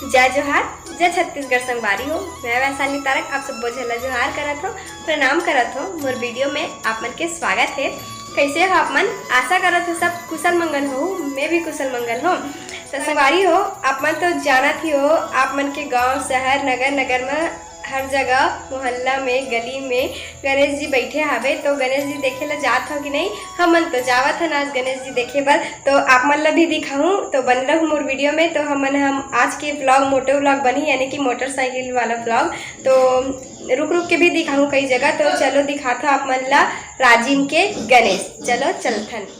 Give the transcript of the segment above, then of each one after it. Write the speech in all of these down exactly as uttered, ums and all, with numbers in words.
जय जोहार, जय छत्तीसगढ़ संगवारी हो। मैं वैशाली तारक आप सब बोझला जोहार करत हो, प्रणाम करत हो। मोर वीडियो में आप मन के स्वागत है। कैसे हो आप मन? आशा करत हो सब कुशल मंगल हो। मैं भी कुशल मंगल हो। तो संगवारी हो, आप मन तो जानत ही हो, आप मन के गांव, शहर, नगर नगर में हर जगह मोहल्ला में, गली में गणेश जी बैठे हावे। तो गणेश जी देखे ला जात हो कि नहीं? हमन तो जावत हन आज गणेश जी देखे बर, तो आप मन ला भी दिखाहूँ। तो बने रहू मोर वीडियो में। तो हमन हम आज के व्लॉग मोटो व्लॉग बनी, यानी कि मोटरसाइकिल वाला व्लॉग। तो रुक रुक के भी दिखाहूँ कई जगह। तो चलो दिखात हो आप मन ला राजिम के गणेश। चलो चलथन।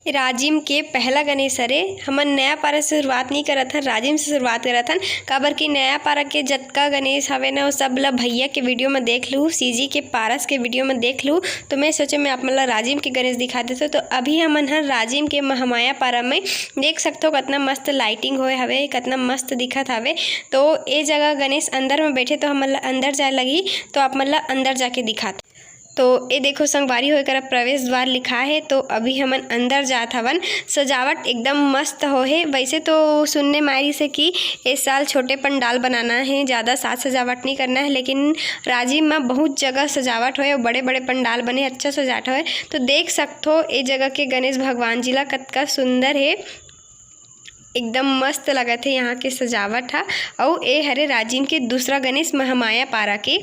राजिम के पहला गणेश हरे। हमन नया पारा से शुरुआत नहीं करत हन, राजिम से शुरुआत करत हन, काबर कि नया पारा के जतका गणेश हवे ना, वो सब ला भैया के वीडियो में देख लू, सीजी के पारस के वीडियो में देख लू। तो मैं सोचे मैं आप मन ला राजिम के गणेश दिखा देथो। तो अभी हमन हर राजिम के महमाया पारा में देख सकथो, कितना मस्त लाइटिंग होए हवे, कितना मस्त दिखत हवे। तो ए जगह गणेश अंदर में बैठे, तो हमन ला अंदर जाए लगही। तो आप मन ला अंदर जाके दिखात। तो ए देखो संगवारी हो, एकरा प्रवेश द्वार लिखा है। तो अभी हमन अंदर जात हवन। सजावट एकदम मस्त हो हे। वैसे तो सुनने मारी से कि इस साल छोटे पंडाल बनाना है, ज़्यादा साज सजावट नहीं करना है, लेकिन राजिम में बहुत जगह सजावट होए और बड़े बड़े पंडाल बने, अच्छा सजावट होए। तो देख सकथो ए जगह के गणेश भगवान जी ला, कतका सुंदर है, एकदम मस्त लगत है यहाँ के सजावट हा। अउ ए हरे राजिम के दूसरा गणेश महमाया पारा के।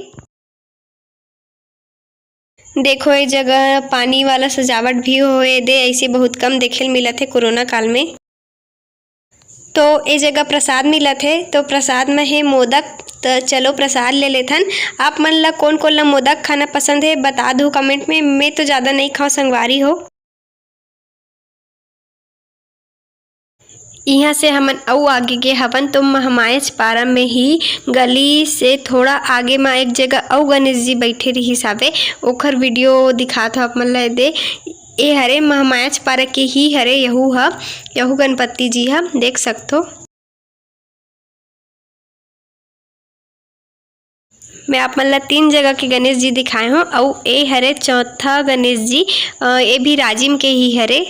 देखो, ए जगह पानी वाला सजावट भी होए दे, ऐसे बहुत कम देखे ल मिलत हे कोरोना काल में। तो ए जगह प्रसाद मिलत हे, तो प्रसाद में हे मोदक। तो चलो प्रसाद ले लेथन। आप मन ला कोन कोन ला मोदक खाना पसंद हे, बता दू कमेंट में। मैं तो ज़्यादा नहीं खाऊँ संगवारी हो। इहाँ से हमन अउ आगे गे हवन, तो महमायच पारा में ही गली से थोड़ा आगे मा एक जगह अउ गणेश जी बैठे रिहिस हावे, ओखर वीडियो दिखात हो आप मन ला दे। ए हरे महमायच पारा के ही हरे, यहू ह, यहू गणपति जी ह, देख सकथो। मैं आप मन ला तीन जगह के गणेश जी दिखाए हूँ, अउ ए हरे चौथा गणेश जी, अ, ए भी राजिम के ही हरे।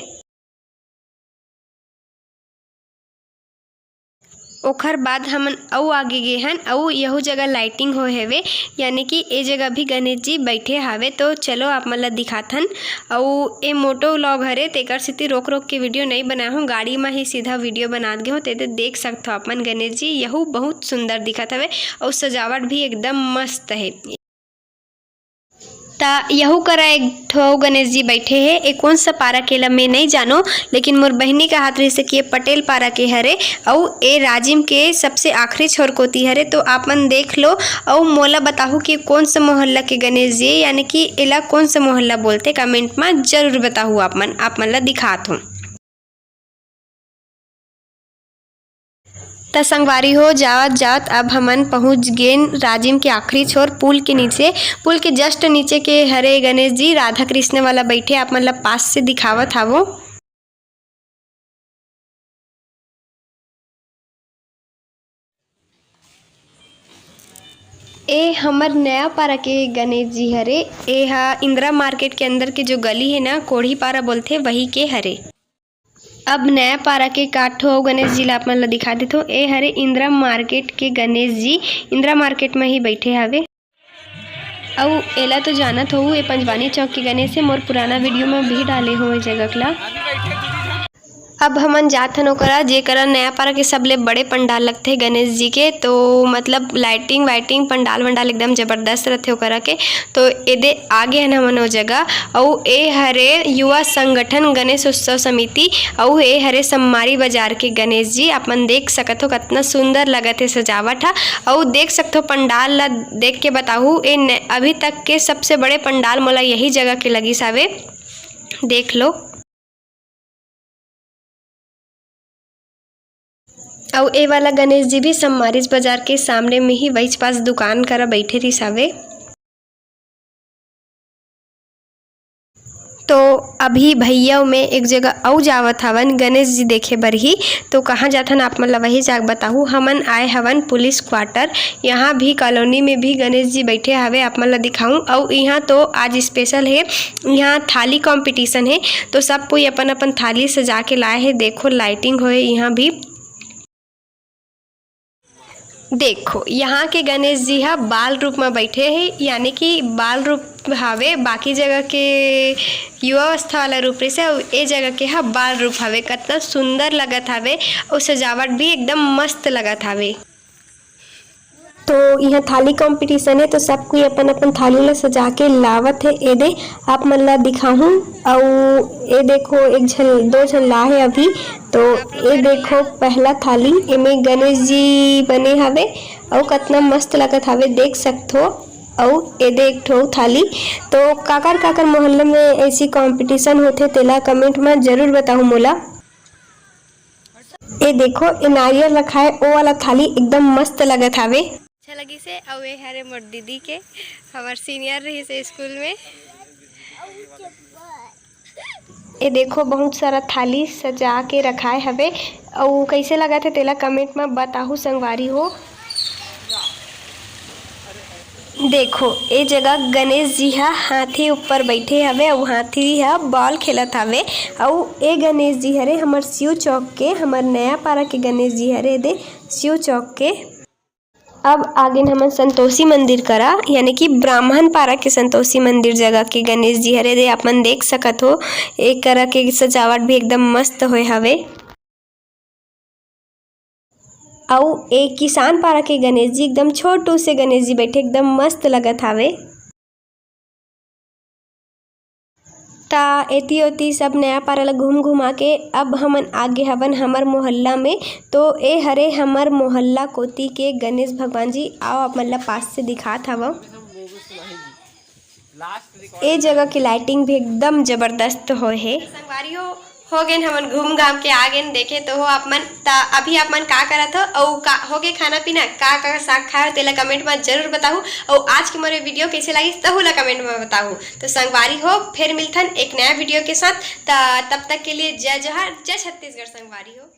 ओखर बाद हमन अउ आगे गे हन, अउ यहू जगह लाइटिंग होए हवे, यानी कि ए जगह भी गणेश जी बैठे हावे। तो चलो आप मन ला दिखाथन। अउ ए मोटो व्लॉग हरे, तेकर सेती रोक रोक के वीडियो नइ बनाए हूँ, गाड़ी म ही सीधा वीडियो बनात गे हूँ। ते दे देख सकथो आप मन गणेश जी, यहू बहुत सुंदर दिखत हवे अउ सजावट भी एकदम मस्त हे। त यहू करा एक ठो अउ गणेश जी बैठे हे। ए कोन सा पारा के ला मैं नइ जानो, लेकिन मोर बहिनी कहत रहिस कि ये पटेल पारा के हरे, अउ ए राजिम के सबसे आखिरी छोर कोती हरे। तो आप मन देख लो, अउ मोला बताहू कि कोन सा मोहल्ला के गणेश जी, यानी कि एला कोन सा मोहल्ला बोलथे, कमेंट म जरूर बताहू आप मन, आप मन ला दिखात हूँ। त संगवारी हो, जावत जावत अब हमन पहुँच गेन राजिम के आखिरी छोर, पुल के नीचे। पुल के just नीचे के हरे गणेश जी, राधा कृष्ण वाला बैठे, आप मन ला पास से दिखावत हावो। ए हमर नया पारा के गणेश जी हरे। ए हा इंदिरा मार्केट के अंदर के जो गली हे ना, कोढ़ी पारा बोलथे, वही के हरे। अब नया पारा के काठो अउ गणेश जी ला आप मन ला दिखा देथो। ए हरे इंदिरा मार्केट के गणेश जी, इंदिरा मार्केट में ही बैठे हावे। अउ एला तो जानत होहू, ए पंजवानी चौक के गणेश हे, मोर पुराना वीडियो में भी डाले हो ए जगह ला। अब हमन जात हन ओकरा, जेकरा नया पारा के सबले बड़े पंडाल लगथे गणेश जी के। तो मतलब लाइटिंग वाइटिंग, पंडाल वंडाल एकदम जबरदस्त रथे ओकरा के। तो एदे आगे हन हमन ओ जगह। अउ ए हरे युवा संगठन गणेश उत्सव समिति, अउ ए हरे सम्मारी बाजार के गणेश जी। आप मन देख सकत हो, कतना सुंदर लगत हे सजावट ह। अउ देख सकथो, पंडाल ला देख के बताहू, ए न-, अभी तक के सबसे बड़े पंडाल मोला यही जगह के लगिस हावे। देख लो। अउ ए वाला गणेश जी भी सम्मारिज बाजार के सामने में ही वहीच पास दुकान करा बैठे रिहिस हावे। तो अभी भैया में एक जगह अउ जावत हवन गणेश जी देखे बर ही। तो कहाँ जाथन आप मन ला वही जाके बताहू। हमन आए हवन पुलिस क्वार्टर, यहाँ भी कॉलोनी में भी गणेश जी बैठे हवे, आप मन ला दिखाऊं। अउ यहाँ तो आज स्पेशल हे, यहाँ थाली कंपटीशन हे, तो सब कोई अपन अपन थाली सजा के लाए हे। देखो लाइटिंग होए यहाँ भी। देखो यहाँ के गणेश जी ह बाल रूप में बैठे हे, यानी कि बाल रूप हवे, बाकी जगह के युवावस्था वाला रूप रहिसे, अउ ए जगह के ह बाल रूप हवे। कतना सुंदर लगत हवे, अउ सजावट भी एकदम मस्त लगत हवे। तो यहाँ थाली कंपटीशन हे, तो सब कोई अपन अपन थाली ला सजा के लावत हे। ए दे आप मन ला दिखाहूँ, अउ ए देखो एक झन, दो झन ला हे अभी। तो ए देखो पहला थाली, एमे गणेश जी बने हवे, अउ कतना मस्त लगत हवे, देख सकथो। अउ ए दे एक ठो थाली। तो काकर काकर मोहल्ला में ऐसी कंपटीशन होथे, तेला कमेंट में जरूर बताहू मोला। ए देखो, ए नारियल रखाए, ओ वाला थाली एकदम मस्त लगत हावे। अच्छा लगिस हे। अउ ए हरे मोर दीदी के, हमर सीनियर रहिस हे स्कूल में। ए देखो, बहुत सारा थाली सजा के रखाए हवे, अउ कइसे लगत हे तेला कमेंट में बताहू संगवारी हो। देखो, ए जगह गणेश जी ह हाथी ऊपर बैठे हवे अउ हाथी ह बॉल खेलत हवे। अउ ए गणेश जी हरे हमर शिव चौक के, हमर नया पारा के गणेश जी हरे दे शिव चौक के। अब आगेन हमन संतोषी मंदिर करा, यानी कि ब्राह्मण पारा के संतोषी मंदिर जगह के गणेश जी हरे दे, अपन देख सकत हो। ए करा के सजावट भी एकदम मस्त होए हवे। अउ ए किसान पारा के गणेश जी, एकदम छोटू से गणेश जी बैठे, एकदम मस्त लगत हावे। ता एती ओती सब नया पारा ला घूम घुमा के अब हमन आगे हवन हमर मोहल्ला में। तो ए हरे हमर मोहल्ला कोती के गणेश भगवान जी, आओ आप मन ला पास से दिखात हवं। ए जगह की लाइटिंग भी एकदम जबरदस्त होए हे। संगवारी हो, हो गेन हमन घूम घाम के आ गेन, देखे तो हो आप मन। त अभी आप मन का करत हो अउ का हो गे खाना पीना, का का साग खाए हो तेला कमेंट में जरूर बताहू। अउ आज के मोरे वीडियो कैसे लगिस तहू ला कमेंट में बताहू। तो संगवारी हो, फिर मिलथन एक नया वीडियो के साथ। त तब तक के लिए जय जोहार, जय छत्तीसगढ़ संगवारी हो।